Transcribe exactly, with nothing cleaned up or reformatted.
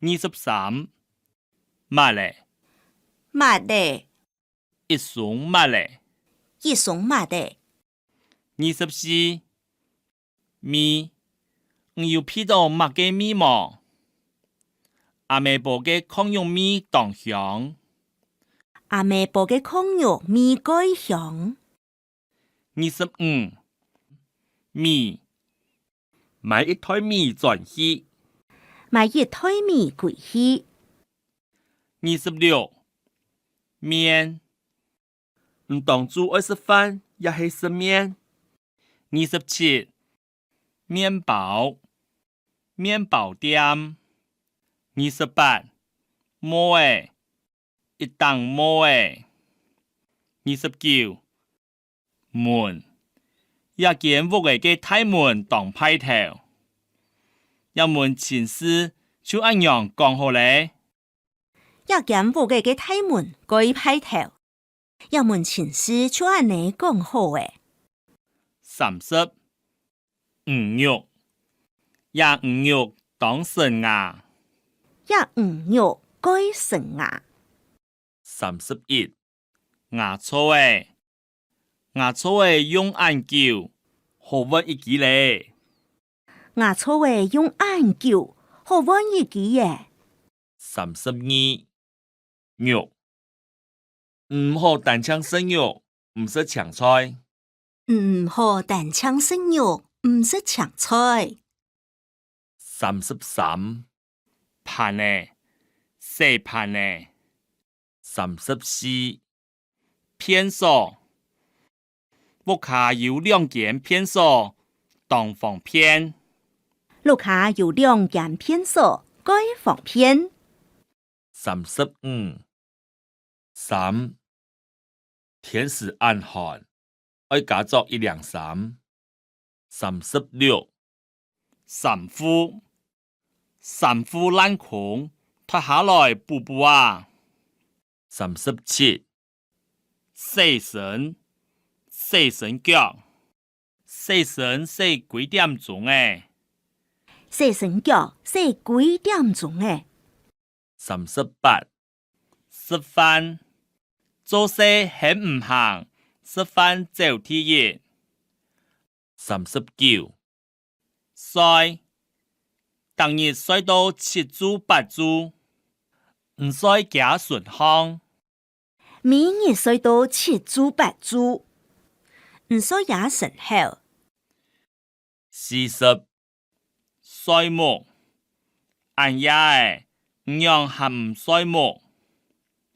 二十三，襪仔。襪仔。一雙襪仔。一雙襪仔。二十四，味。你有鼻著麼个味無？阿姆煲个炕肉味當香。阿姆煲个炕肉味蓋香。 二十五，米。買一袋米轉去。買一袋米轉去。二十六，麵。你當晝愛食飯也係食麵？二十七，麵包。麵包店。二十八，帽仔。 一頂帽仔。二十九，門。這間屋仔个大門當派頭。這門情緒就恁樣講好咧。這間屋仔个大門蓋派頭。這門情緒就恁呢講好咧。三十， 魚肉。這魚肉當神雅。這魚肉蓋神雅。三十一，牙槽仔。牙槽仔用恁久，好換一支咧。牙槽仔用恁久，好換一支咧。三十二， 肉。毋好單淨食肉，毋食青菜。毋好單淨食肉，毋食青菜。三十三，盤仔，洗盤仔。三十四，便所。 屋下有兩間便所，當方便。屋下有兩間便所，蓋方便。三十五，衫。天時恁寒，愛加著一領衫。三十六，衫褲。衫褲爛空，脫下來補補啊。三十七，洗身。洗身腳。洗身洗幾點鐘仔？洗身腳洗幾點鐘仔？三十八，食飯。做事喊毋行，食飯走第一。三十九， 睡。逐日睡到七晝八晝。毋睡驚脣項。每日睡到七晝八晝。毋睡驚脣口。四十，睡目。恁夜仔，你仰還毋睡目？